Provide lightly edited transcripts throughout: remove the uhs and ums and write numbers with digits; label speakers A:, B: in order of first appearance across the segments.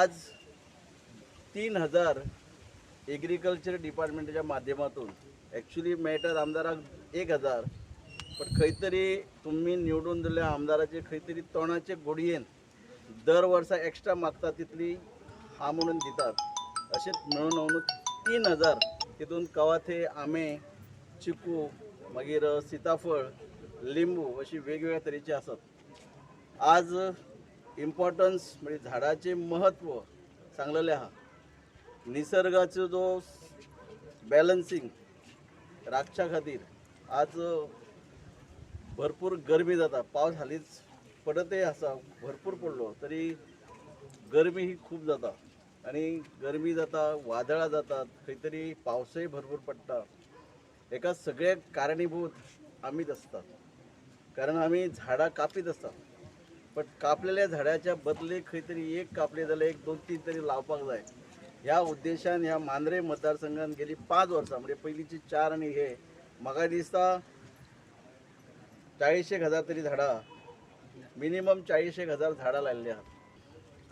A: आज 3000 एग्रीकल्चर डिपार्टमेंटाच्या माध्यमातून एक्चुली मेळटात आमदाराक 1000, पण खंय तरी तुमी निवडून दिल्ल्या आमदाराचे खंय तरी तोंडाचे गोडयेन दर वर्सा एक्स्ट्रा मागता तितली हा म्हणून दितात. अशेंच मेळून मेळून 3000, तितून कवाथे, आंबे, चिकू, मागीर सिताफळ, लिंबू अशी वेगवेगळ्या तरेची आसात. आज इम्पॉर्टन्स म्हणजे झाडाचे महत्त्व सांगलेलें आहा. निसर्गाचो जो बॅलन्सिंग राखच्या खातीर आज भरपूर गरमी जाता. पावस हालींच पडतय आसा, भरपूर पडलो तरी गरमी ही खूब जाता आनी गरमी जाता, वादळां जातात, खंय तरी पावसय भरपूर पडटा. हेका सगळ्याक कारणीभूत आमीच आसतात, कारण आमी झाडां कापीत आसतात. पण कापलेल्या झाडाच्या बदले खंय तरी एक कापले जाल्यार एक दोन तीन तरी लावपाक जाय. ह्या उद्देशान ह्या मांद्रे मतदारसंघात गेली 5 वर्सां, म्हणजे पयलींची 4 आनी हे म्हाका दिसता 40 एक हजार तरी झाडां, मिनिमम 40 एक हजार झाडां लायिल्लीं आहात.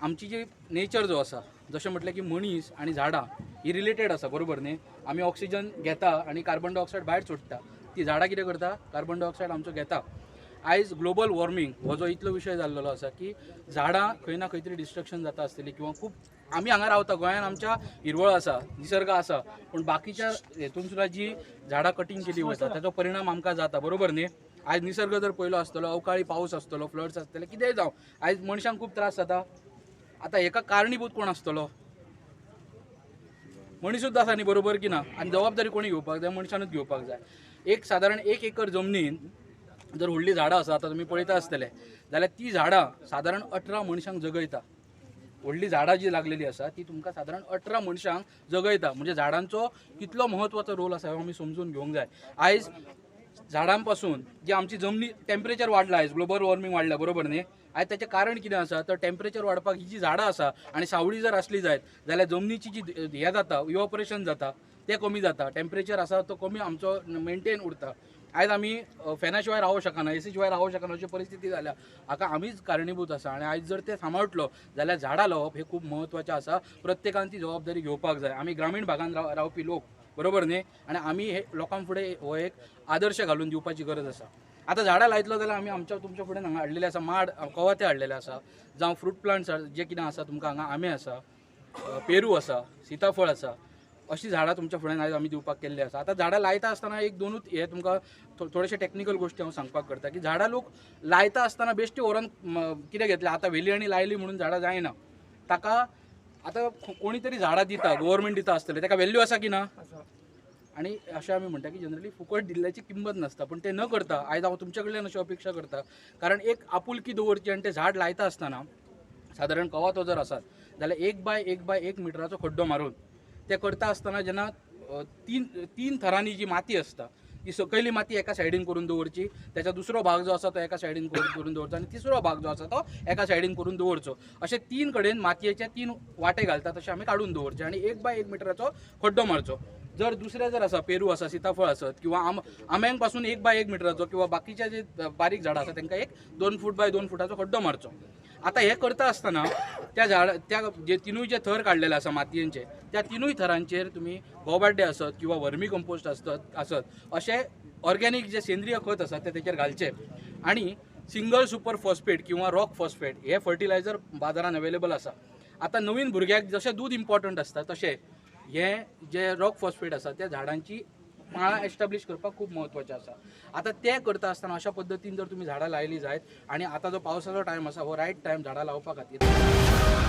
B: आमची जी नेचर जो आसा, जशें म्हटलें की मनीस आनी झाडां ही रिलेटेड आसा, बरोबर न्ही? आमी ऑक्सिजन घेता आनी कार्बन डायऑक्सायड भायर सोडटा. ती झाडां कितें करता? कार्बन डायऑक्सायड आमचो घेता. आयज ग्लोबल वॉर्मींग हो जो इतलो विशय जाल्लो आसा की झाडां खंय ना खंय तरी डिस्ट्रक्शन जाता आसतली किंवा खूब आमी हांगा रावता, गोंयान आमच्या हिरवळ आसा, निसर्ग आसा, पूण बाकीच्या हेतून सुद्दां जी झाडां कटींग केली वता ताचो परिणाम आमकां जाता, बरोबर न्ही? आयज निसर्ग जर पयलो आसतलो, अवकाळी पावस आसतलो, फ्लड्स आसतले, कितेंय जावं, आयज मनशांक खूब त्रास जाता. आतां हेका कारणीभूत कोण आसतलो? मनीसूच आसा न्ही, बरोबर की ना? आनी जबाबदारी कोणी घेवपाक जाय? मनशानूच घेवपाक जाय. एक सादारण 1 एकर जमनीन जर व्हडलीं झाडां आसा, आतां तुमी पळयता आसतले जाल्यार ती झाडां सादारण 18 मनशांक जगयता. व्हडलीं झाडां जी लागलेली आसा ती तुमकां सादारण 18 मनशांक जगयता. म्हणजे झाडांचो कितलो म्हत्वाचो रोल आसा हो आमी समजून घेवंक जाय. आयज झाडां पासून जी आमची जमनी टेम्परेचर वाडलां, आयज ग्लोबल वॉर्मींग वाडलां, बरोबर न्ही? आयज ताचें कारण कितें आसा तर टेम्परेचर वाडपाक ही जी झाडां आसा आनी सावळी जर आसली जायत जाल्यार जमनीची जी हें जाता, इवॉपरेशन जाता, तें कमी जाता, टेम्परेचर आसा तो कमी आमचो मेनटेन उरता. आयज आमी फॅना शिवाय रावंक शकना, एसी शिवाय रावंक शकना अशी परिस्थिती जाल्या. हाका आमीच कारणीभूत आसा आनी आयज जर तें सांबाळटलो जाल्यार झाडां लावप हें खूब म्हत्वाचें आसा. प्रत्येकान ती जबाबदारी घेवपाक जाय. आमी ग्रामीण भागान रावपी लोक, बरोबर न्ही? आनी आमी हे लोकां फुडें हो एक आदर्श घालून दिवपाची गरज आसा. आतां झाडां लायतलो जाल्यार आमी आमच्या तुमच्या फुडें हांगा हाडलेले आसा, माड कवाथे हाडलेले आसा, जावं फ्रूट प्लांट्स जे कितें आसा तुमकां हांगा आंबे आसा, पेरू आसा, सिताफळ आसा, अशीं झाडां तुमच्या फुड्यान आयज आमी दिवपाक केल्ली आसा. आतां झाडां लायता आसतना एक दोनूच हे तुमकां थोडेशे टॅक्निकल गोश्टी हांव सांगपाक करता की झाडां लोक लायता आसतना बेश्टी व्हरोन कितें घेतलें, आतां व्हेली आनी लायली म्हणून झाडां जायना. ताका आतां कोणी तरी झाडां दिता, गव्हर्मेंट दिता आसतलें, ताका व्हॅल्यू आसा की ना? आनी अशें आमी म्हणटा की जनरली फुकट दिल्ल्याची किंमत नासता, पूण तें न करता आयज हांव तुमच्या कडल्यान अशी अपेक्षा करता, कारण एक आपुलकी दवरची आनी तें झाड लायता आसतना सादारण कवाथो जर आसात जाल्यार 1 बाय 1 बाय 1 मिटराचो खड्डो मारून ते करता आसतना जेन्ना तीन तीन थरांनी जी माती आसता ती सकयली माती एका सायडीन करून दवरची, त्याचा दुसरो भाग जो आसा तो एका सायडीन करून दवरचो आनी तिसरो भाग जो आसा तो एका सायडीन करून दवरचो. अशे 3 कडेन मातयेचे 3 वांटे घालता तशे आमी काडून दवरचे आनी 1 बाय 1 मिटराचो खड्डो मारचो. जर दुसरे जर आसा पेरू आसा, सिताफळ आसत किंवा आंब्यांक पासून 1 बाय 1 मिटराचो किंवा बाकीचे जे बारीक झाडां आसा तांकां एक 2 फूट बाय 2 फुटाचो खड्डो मारचो. आतां हें करता आसतना त्या झाड त्या जे तिनूय जे थर काडलेले आसा मातयेंचे त्या तिनूय थरांचेर तुमी गोबाड्डे आसत किंवा वर्मी कंपोस्ट आसत अशे ऑर्गेनीक जे सेंद्रीय खत आसा ते तेचेर घालचे आनी सिंगल सुपर फॉस्फेट किंवा रॉक फॉस्फेट हे फर्टिलायझर बाजारान अवेलेबल आसा. आतां नवीन भुरग्याक जशें दूद इम्पॉर्टंट आसता तशें हे जे रॉक फॉस्फेट आसा त्या झाडांची माळा एस्टाब्लीश करपाक खूब म्हत्वाचें आसा. आतां तें करता आसतना अशा पद्दतीन जर तुमी झाडां लायली जायत आनी आतां जो पावसाचो टायम आसा हो रायट टायम झाडां लावपा खातीर.